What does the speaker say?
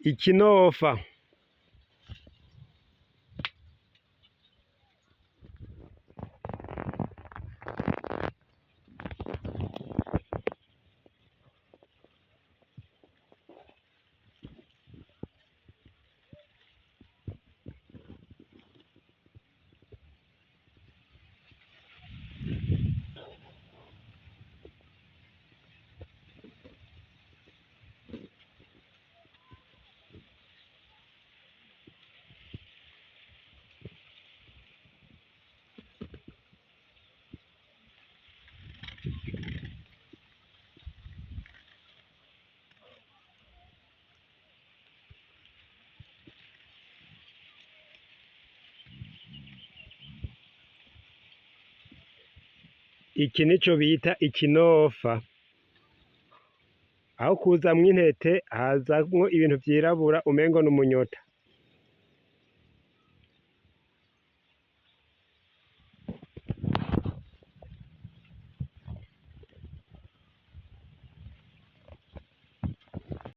Ikinofa. Iki nico bita ikinofa. Aho kuzamwo intete hazamwo ibintu vyirabura umengo n'umunyota.